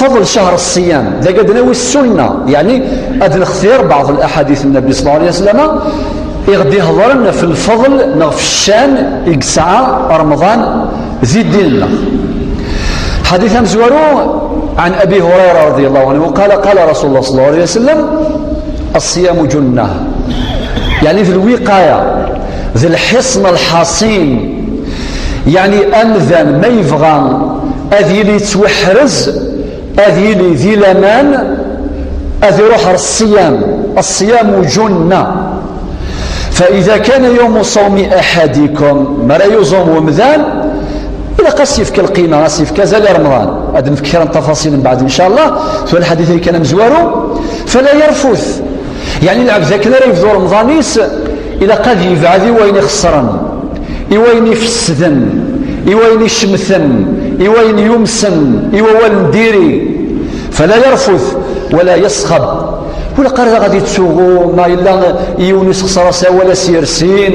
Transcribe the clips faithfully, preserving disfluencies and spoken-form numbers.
Fadl shahr ṣṣiyam, dagi ad nawi ssunna, yeɛni ad nextir beɛḍ laḥadit n Nnbi ṣella Llahu ɛalayhi wa sallam i ɣ-d-iheḍren ɣef lfeḍl neɣ ɣef ccan i yesɛa Remḍan di ddin-nneɣ. Ḥadit amezwaru, ɛan Abi Hurayra raḍiya Llahu ɛanhu qal, qala Rasulullah ṣella Llahu ɛalayhi wa sallam: "Ṣṣiyamu junnah." Yeɛni d lwiqaya, d lḥiṣn lḥaṣin. Yeɛni amdan ma yebɣa ad yili yettwaḥrez, ad yili di laman, ad iruḥ ɣer ṣṣiyam. Ṣṣiyamu junna. Fa ida kana yawmu ṣawmi aḥadikum, mi ara yuẓum wemdan, ilaq ad s-yefk lqima, ad s-yefk azal i Remḍan. Ad nefk kra n tafaṣil mbeɛd, ncallah, tura lḥadit-agi kan amezwaru. Fala yarfut. Yeɛni lɛebd akken ara yebdu Remḍan-is, ilaq ad yebɛed i wayen ixeṣren, i wayen ifesden, i wayen icemten, i wayen yumsen, i wawal n diri. Fala yarfut wala yasxab. Ur ilaq ara ad ittuɣu, ma yella yiwen isexṣer-as awal, ad s-yersin,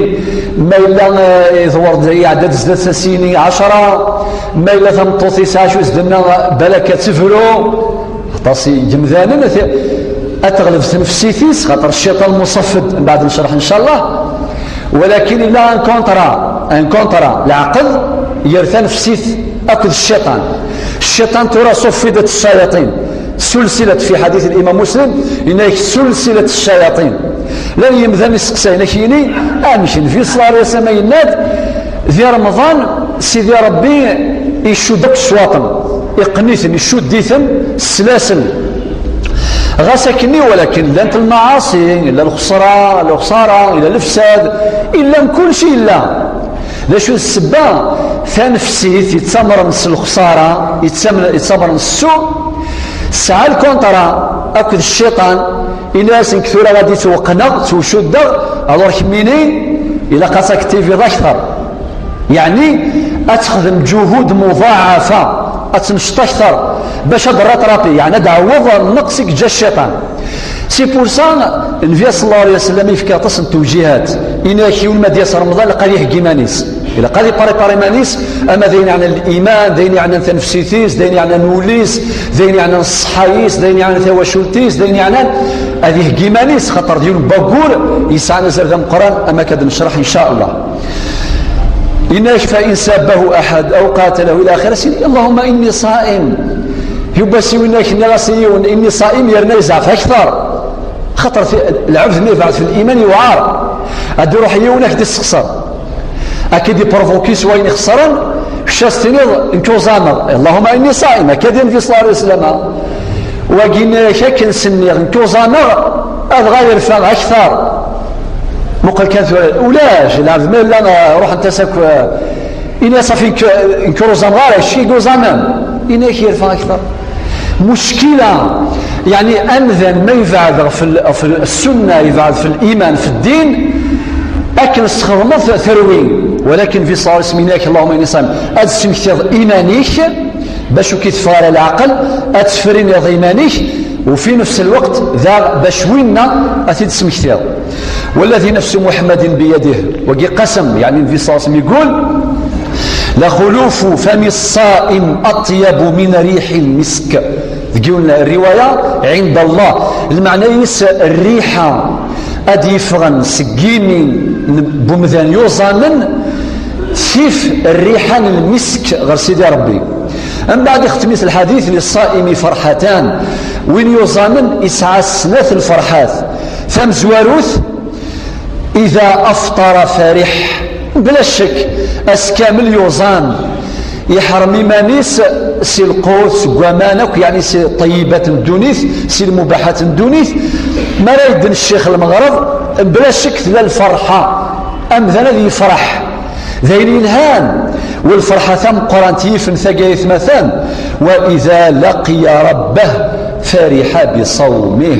ma yella, eh, iḍwer-d, iɛedda-d zdat-s ad s-yini ɛecra, ma yella tameṭṭut-is acu s-d-tenna, balak ad tebru. Aṭas n yemdanen ad, ad teɣleb tnefsit-is, xaṭer cciṭan muṣaffed, mbeɛd necreḥ ncallah. Walakin illa un contrat, un contrat, leɛqed ger tanefsit akked cciṭan. Cciṭan tura ṣuffidat ccayaṭin, sulsilat fi ḥadit Limam Muslim, yenna-ak sulsilat ccayaṭin. Llan yemdanen isteqsayen, ak-yini, amek Nnbi ṣella Llahu ɛalayhi wa sallam yenna-d, di Remḍan, Sidi Ṛebbi icudd akk ccwaṭen, iqqen-iten, icudd-iten s slasel. Ɣas akkenni, walakin llant lmaɛaṣi, illa lexṣra, lexṣara, illa lefsad, illa mkulci illa. D acu d ssebba? Tanefsit yettamren s lexṣara, yettam-, yettamren s ssuq, tesɛa lkuntra akked cciṭan, yenna-as, nekk tura ad d-ittweqqneɣ, ttwcuddeɣ, alors kemmini ilaq ad taktiviḍ akter. Yeɛni ad texdem ǧuhud muḍaɛafa, ad tennecṭ akter bac ad d-rattrapi, yeɛni ad d-tɛawweḍ nnqes i yeǧǧa cciṭan. C'est pour ça, Nnbi ṣella Llahu ɛalayhi wa sallam yefka aṭas n tewjihat. Yenna-ak yiwen ma d-yas Remḍan, ilaq ad iheggi iman-is. Ilaq ad iprépari iman-is, ama d ayen yeɛnan liman, d ayen yeɛnan tanefsit-is, d ayen yeɛnan wul-is, d ayen yeɛnan ṣṣeḥḥa-is, d ayen yeɛnan tawacult-is, d ayen yeɛnan ad iheggi iman-is, xaṭer d yiwen n waggur yesɛan azal d ameqqran, am akka ad necreḥ, ncallah. Yenna-ak, fa in sabbahu aḥad aw qatalahu ila axiri, as-yini, Allahumma inni ṣaim. Yuba s yiwen-ak, nniɣ-as i yiwen, inni ṣaim, yerna yezɛef akter. Xaṭer ti-, lɛebd mi yebɛed fi liman yewɛer. Ad d-iruḥ yiwen ad k-d-isexṣer. Ad k-id-iprovoki s wayen ixeṣren, kečč ad s-tiniḍ, nekk uẓameɣ. Allahumma inni ṣaim, akka d Nnbi ṣella Llahu ɛalayhi wa sallam. Wagi yenna-ak akken s-nniɣ, nekk uẓameɣ, adɣa yerfa akter. Muqel kan tura, ulac, lɛebd ma yella, eh, ruḥent-as akk, eh, ini-as, safi, nekk, nekk ur uẓameɣ ara, kečč i yuẓamen. Ini-ak yerfa akter. Muckila, yeɛni amdan ma yebɛed ɣef l-, ɣef l-, ssunna, yebɛed ɣef liman, ɣef ddin, akken s-txedmeḍ terwi. Walakin fi ṣṣura isem-inek, Allahumma inni ṣaim, ad d-tesmektiḍ iman-ik, bac ur k-iteffeɣ ara leɛqel, ad tefriniḍ iman-ik, u fi nefs lweqt daɣ bac winna ad t-id-tesmektiḍ. Walladhi nafsu Muḥemmadin biyadih, wagi qasem, yeɛni Nnbi ṣella Llahu ɛalayhi wa sallam yeggul, la xulufu fami ṣṣaim atyabu min riḥi lmisk. Deg yiwen n rriwaya, ɛinda Allah. Lmeɛna-is, rriḥa ad d-yeffɣen seg yimi n wemdan yuẓamen, tif rriḥa n lmisk ɣer Sidi Ṛebbi. Mbeɛd ixettem-it lḥadit, liṣṣaimi ferḥatan. Win yuẓamen isɛa snat lferḥat. Tamezwarut, ida afṭara fariḥ. Bla ccek, ass kamel yuẓam, iḥrem iman-is si lqut, seg waman akk, yeɛni si ṭṭeyyibat n ddunit, si lmubaḥat n ddunit. Mi ara yedden ccix lmeɣreb, bla ccek tella lferḥa. Amdan ad yefreḥ d ayen yelhan, u lferḥa tameqqrant yifen tagi ay atmaten, wa ida laqiya rabbah fariḥa bi ṣawmih.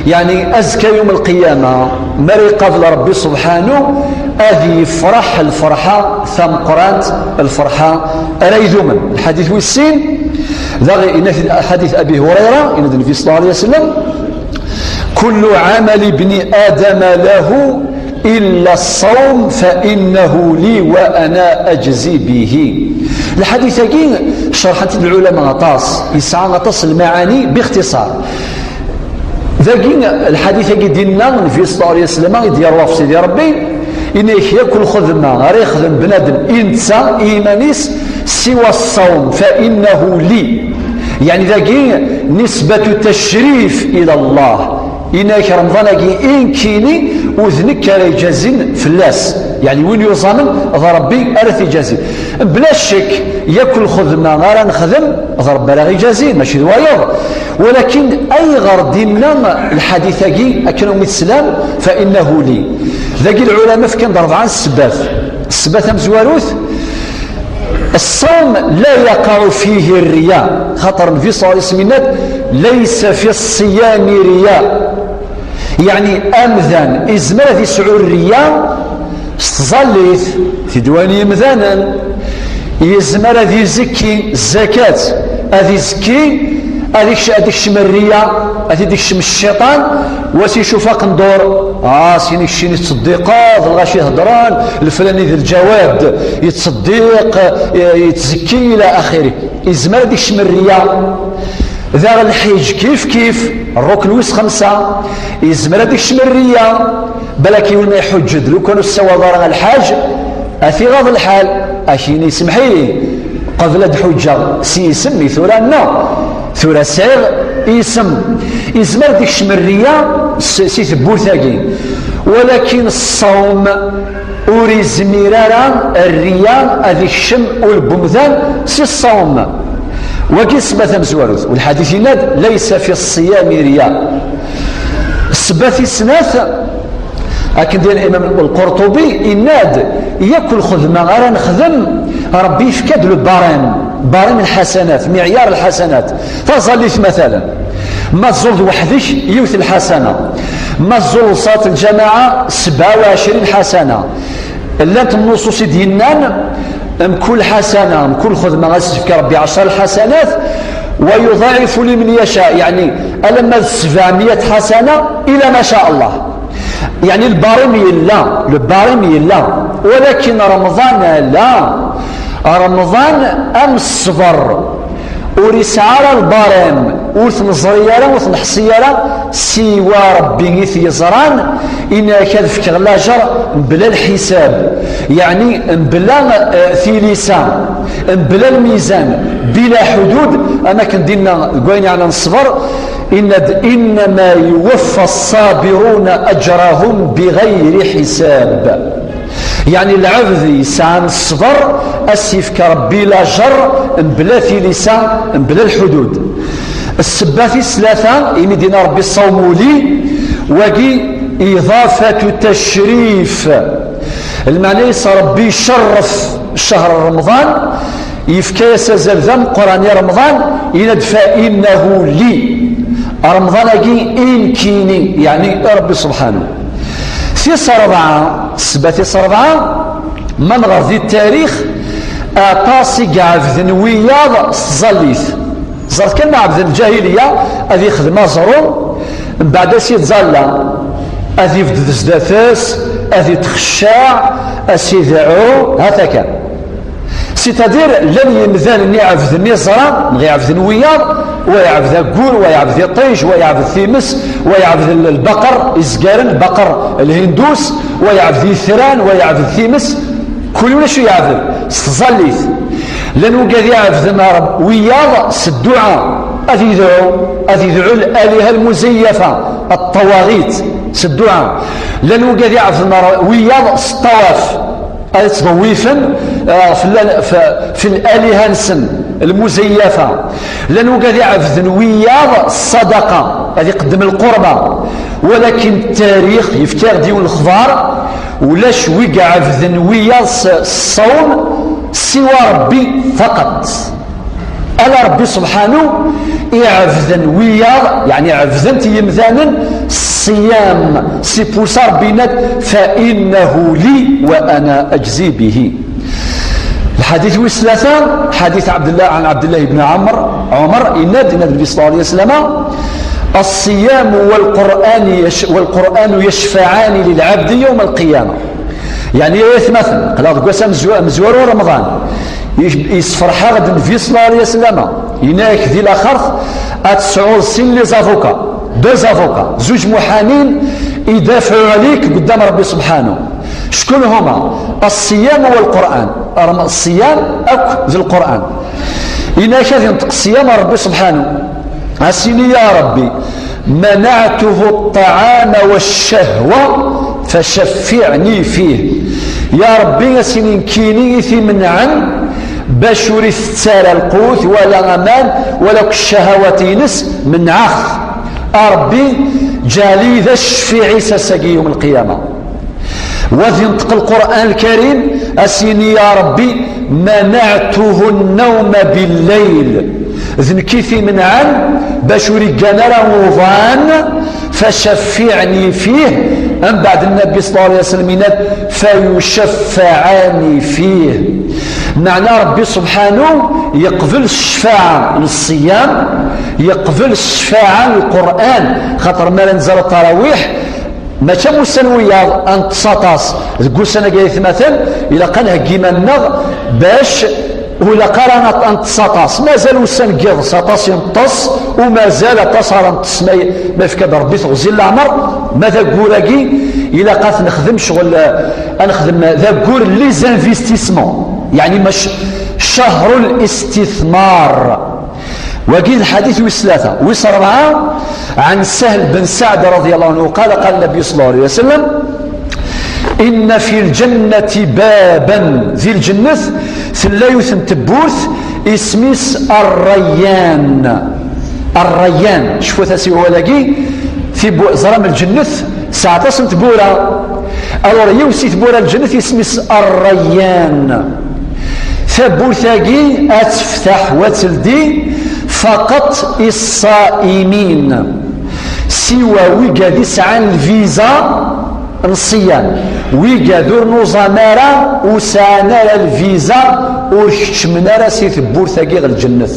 Yeɛni, azekka yum lqiyama, mi ara iqabel Ṛebbi subḥanu, ad yefreḥ lferḥa tameqqrant, lferḥa ara idumen. Lḥadit wis sin, daɣ yenna-t-id ḥadit Abi Hurayra, yenna-d Nnbi ṣella Llahu ɛalayhi wa sallam, kullu ɛamali bni Adama lahu illa ṣṣawm fa innahu li wa ana ajzi bihi. Lḥadit-agi, Cerḥent-id lɛulama aṭas, yesɛa aṭas n lmaɛani bixtiṣar. Dagi, lḥadit-agi d-inna Nnbi sallallahu alayhi wa sallam, i d-yerwa ɣef Sidi Ṛebbi, yenna-ak, yakk lxedma ara yexdem bnadem i netta, i yiman-is, siwa ṣṣawm, fa innahu li. Yeɛni dagi, nisbatu tacrif ila Allah. Yenna-ak, Remḍan-agi i nekkini, u d nekk ara iǧazin fell-as. Yeɛni win yuẓamen d Ṛebbi ara t-iǧazin. Bla ccek, yakk lxedma ara nexdem, d Ṛebbi ara ɣ-iǧazin, mačči d wayeḍ. Walakin ayɣer d-inna lḥadit-agi, akken umi teslam, fa innahu li? Dagi lɛulama fkan-d rebɛa n ssebbat. Ssebbat tamezwarut, الصوم لا يقع فيه الرياء. Xaṭer Nnbi صلى الله عليه وسلم yenna-d, ليس في الصيام رياء. Yeɛni amdan izmer ad yesɛu rriya s tẓallit, tidwa n yimdanen. Yezmer ad izekki zzakat, ad izekki, ad ikc-, ad ikcem rriya, ad t-id-ikcem cciṭan, wa s-icuf aqendur, ah, sin ikcin yettṣeddiqeḍ, lɣaci heddren, leflani d lǧawad, yettṣeddiq, eh, yettzekki, ila axiri. Yezmer ad ikcem rriya. Daɣ lḥiǧ kif kif, rrukn wis xemsa, yezmer ad ikcem rriya. Balak yiwen ma iḥuǧǧ-d, lukan ur tessawaḍ ara lḥaǧ, ad t-iɣaḍ lḥal, ad k-yini, "Semḥ-iyi, qbel ad ḥuǧǧeɣ s yisem-ik, tura nneɣ, tura sɛiɣ isem." Yezmer ad ikcem rriya s-, si tewwurt-agi. Walakin ṣṣawm ur izmir ara rriya ad ikcem ul n umdan si ṣṣawm. Wagi ssebba tamezwarut. Lḥadit yenna-d, "Laysa fi ṣṣiyami riya." Ssebba tis snat, akken d-yenna Imam Lqurṭubi, yenna-d, yakk lxedma ara nexdem, Ṛebbi yefka-d le barème, barème n lḥasanat, miɛyar lḥasanat. Taẓallit, matalan, ma tẓulleḍ weḥd-k, yiwet lḥasana. Ma tẓulleḍ ṣalat lǧamaɛa, sebɛa u ɛecrin lḥasana. Llant nnuṣuṣ i d-yennan, mkul ḥasana, mkul xedma, ad s-yefk Ṛebbi ɛecra lḥasanat, wa yuḍaɛifu liman yaca, yeɛni alamma d sebɛemya ḥasana, ila ma ca Allah. Yeɛni lbarim yella, lbarim yella, walakin Remḍan la. Remḍan am ṣṣber. Ur yesɛi ara lbarim, ur t-neẓri ara, ur t-neḥṣi ara, siwa Ṛebbi i t-yeẓran, yenna-ak ad fkeɣ lajeṛ mebla lḥisab, yeɛni mebla, eh, tilisa, mebla lmizan, bila ḥudud, am akken d-yenna deg wayen yeɛnan ṣṣber, yenna-d, "Innama yuwaffa ṣṣabiruna aǧrahum biɣayri ḥisab." Yeɛni lɛebd yesɛan ṣṣber, ad s-yefk Ṛebbi lajeṛ mebla tilisa, mebla lḥudud. Ssebba tis tlata, imi d-yenna Ṛebbi ṣṣawmu li, wagi iḍafatu tacrif. Lmeɛna-is Ṛebbi icerref ccehr n Remḍan, yefka-yas azal d ameqqran i Remḍan, yenna-d, "Fa innahu li." Remḍan-agi i nekkini, yeɛni i Ṛebbi subḥanu. Tis ṛebɛa, ssebba tis ṛebɛa, ma nɣer di ttarix, aṭas i iɛebden wiyaḍ s tẓallit. Ẓret kan ma ɛebden lǧahiliya, ad yexdem aẓru, mbeɛd ad s-yettẓalla, ad yebded zdat-s, ad yetxecceɛ, ad s-idɛu, ha-t-a kan. C'est-à-dire, llan yimdanen iɛebden iẓra, neɣ iɛebden wiyaḍ, wa iɛebed aggur, wa iɛebed iṭij, wa iɛebed times, wa iɛebed l-, lbaqer izgaren, lbaqer lhindus, wa iɛebed itran, wa iɛebed times, kul win acu iɛebed, s tẓallit. Llan wigad iɛebden ar-, wiyaḍ s dduɛa, ad idɛu, ad idɛu laliha lmuzayyafa, ṭṭawaɣit, s dduɛa. Llan wigad iɛebden ar-, wiyaḍ s ṭṭawaf, ad ttḍewwifen, eh, f la-, f-, f laliha-nsen lmuzayyafa. Llan wigad iɛebden wiyaḍ ṣṣadaqa, ad iqeddem lqurba. Walakin ttarix yefka-aɣ-d yiwen lexbar, ulac wi iɛebden wiyaḍ s, s ṣṣawm siwa Ṛebbi faqat. Ala Ṛebbi subḥanu i ɛebden wiyaḍ, yeɛni ɛebden-t yimdanen s ṣṣiyam, si pusa Ṛebbi yenna-d, "Fa innahu li wa ana ajzi bihi." Lḥadit wis tlata, ḥadit Ɛebdella, ɛan Ɛebdella ibn Ɛamr, Ɛumar, yenna-d, yenna-d Nnbi ṣalla Llahu ɛalayhi wa sallam, "Ṣṣiyamu wal Qur'ani yac-, wal Qur'anu yacfaɛani lil ɛabdi yawma lqiyama." Yeɛni, ay atmaten, aql-aɣ deg wass amezwa-, amezwaru n Remḍan. Yessefreḥ-aɣ-d Nnbi ṣella Llahu ɛalayhi wa sallam, yenna-ak di laxert ad tesɛuḍ sin les avocats, deux avocats, zuǧ muḥamin idafɛu ɛalik qeddam Ṛebbi subḥanahu. Ckun huma? Ṣṣiyam wa Lqur'an. Ṣṣiyam akk d Lqur'an. Yenna-ak ad inṭeq ṣṣiyam ar Ṛebbi subḥanahu, a s-yini: Ya Ṛebbi, منعته الطعام والشهوة فشفعني فيه. Ya Ṛebbi, a s-yini, nekkini i t-imenɛen bac ur itett ara lqut wala aman wala akk ccahawat-ines, menɛeɣ-t. A Ṛebbi, ǧɛel-iyi d acfiɛ-is ass-agi yum lqiyama. Wa ad inṭeq Lqur'an Lkarim, a s-yini: Ya Ṛebbi, منعته النوم بالليل. D nekk i t-imenɛen bac ur iggan ara uḍan, فشفعني فيه. Mbeɛd Nnbi ṣella Llahu ɛalayhi wa sallam yenna-d: فيشفعان فيه. Meɛna Ṛebbi subḥanahu yeqbel ccfaɛa n ṣṣiyam, yeqbel ccfaɛa n Lqur'an, xaṭer mi ara nzal ṭṭarawiḥ, mačči am ussan wiyaḍ ad neṭṭes aṭas. Deg ussan-agi ay atmaten, ilaq ad nheggi iman-nneɣ bac ur ilaq ara ad neṭṭes aṭas. Mazal ussan n yiḍes aṭas i neṭṭes, u mazal aṭas ara neṭṭes ma, ma yefka-d Ṛebbi teɣzi n leɛmer. Ma d aggur-agi, ilaq ad t-nexdem ccɣel, eh, ad nexdem d aggur n les investissements, yeɛni mac cahru listithmar. Wagi d lḥadit wis tlata. Wis ṛebɛa, عن سهل بن سعد رضي الله عنه قال: قال النبي صلى الله عليه وسلم: إن في الجنة بابا. Di lǧennet tella yiwet n tewwurt, isem-is Ṛṛayyan. Ṛṛayyan, cfut asiwel-agi, tibu-, ẓram lǧennet tesɛa aṭas n tbura. Alors, yiwet si tbura n lǧennet isem-is Ṛṛayyan. Tawwurt-agi ad tefteḥ, wa teldi faqat i ṣṣaimin. Siwa wigad i sɛan lviza n ṣṣiyam. Wigad ur nuẓam ara, ur sɛan ara lviza, ur keččmen ara si tewwurt-agi ɣer lǧennet.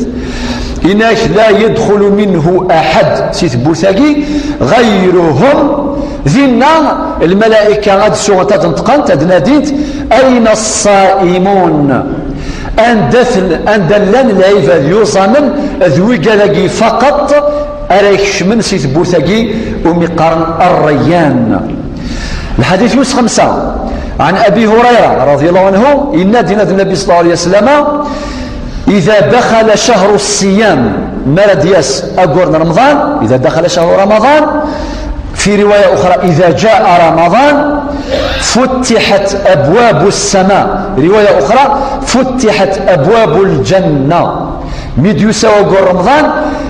Inak: لا يدخل منه أحد, si tewwurt-agi, غيرهم. Dinna, lmalayika ad suɣent, ad neṭqent, ad nadint: أين الصائمون؟ Anda ten-, anda llan lɛibad yuẓamen, d wigad-agi faqat ara ikecmen si tewwurt-agi umi qqaren Ṛṛayyan. Lḥadit wis xemsa, عن أبي هريرة رضي الله عنه, yenna-d, yenna-d Nnbi ṣella Llahu ɛalayhi wa sallam: إذا دخل شهر الصيام, mi ara d-yas aggur n Remḍan, إذا دخل شهر رمضان، في رواية أخرى: إذا جاء رمضان فتحت أبواب السماء، رواية أخرى: فتحت أبواب الجنة. Mi d-yusa waggur Remḍan,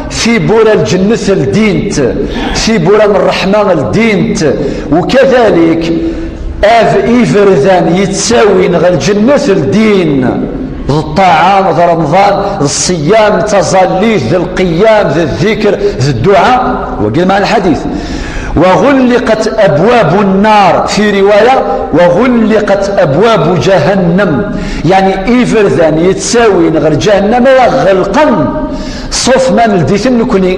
tiwwura n lǧennet ldint, tiwwura n ṛṛeḥma ldint, وكذلك ad iberdan yettawin ɣer lǧennet ldin, d ṭṭaɛa, d Remḍan, d ṣṣiyam, d taẓallit, d lqiyam, d ddikr, d dduɛa. Wagi lmeɛna lḥadit. وغلقت أبواب النار, في رواية: وغلقت أبواب جهنم. Yeɛni iberdan yettawin ɣer ǧahennama ɣelqen, ṣṣuf ma neldit-ten nekni.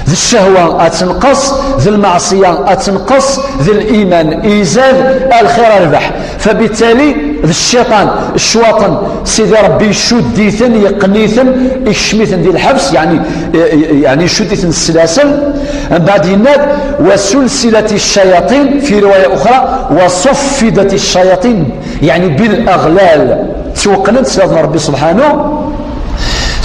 D ccehwa ad tenqes, d lmeɛṣiya ad tenqes, d liman izad, a lxir a rbeḥ. Fabittali, d cciṭan, ccwaṭen, Sidi Ṛebbi icudd-iten, yeqqen-iten, ikcem-iten di lḥebs, yeɛni, yeɛni icudd-iten s slasel. Mbeɛd yenna-d: وسلسلت الشياطين، في رواية أخرى: وصفدت الشياطين، yeɛni bil aɣlal. Ttweqqnen s laḍ n Ṛebbi subḥanahu.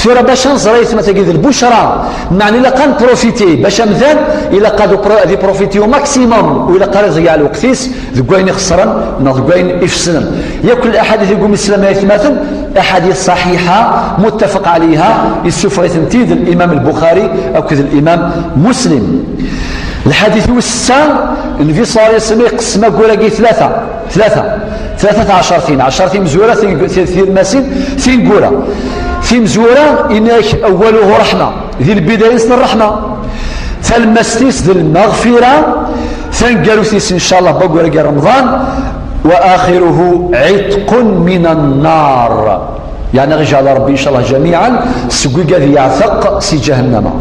Tura bac ad nẓer aytma-tagi d lbucra, meɛna ilaq ad nprofiti, bac amdan ilaq ad upro-, ad iprofiti au maximum, u ilaq ara iḍeyyeɛ lweqt-is deg wayen ixeṣren neɣ deg wayen ifesden. Yakk laḥadit i gumi teslam ay atmaten, aḥadit ṣaḥiḥa, muttafaq ɛalayha, yessufeɣ-itent-id Limam Lbuxari akked Limam Muslim. Lḥadit wis setta, Nnbi ṣella Llahu ɛalayhi wa sallam iqessem aggur-agi i tlata. Tlata. Tlata ɛcertin. Ɛecṛ timezwura, tin-, tin-, tilmasin, tineggura. Timezwura, yenna-ak: أوله رحمة. Di lbidaya-is n ṛṛeḥma. Talemmast-is d lmeɣfira. Taneggarut-is, in ca Llah, n waggur-agi n Remḍan: وآخره عتق من النار. Yeɛni, aɣ-ijeɛel Ṛebbi, in ca Llah, jamiɛan seg wigad yeɛteq si ǧahennama.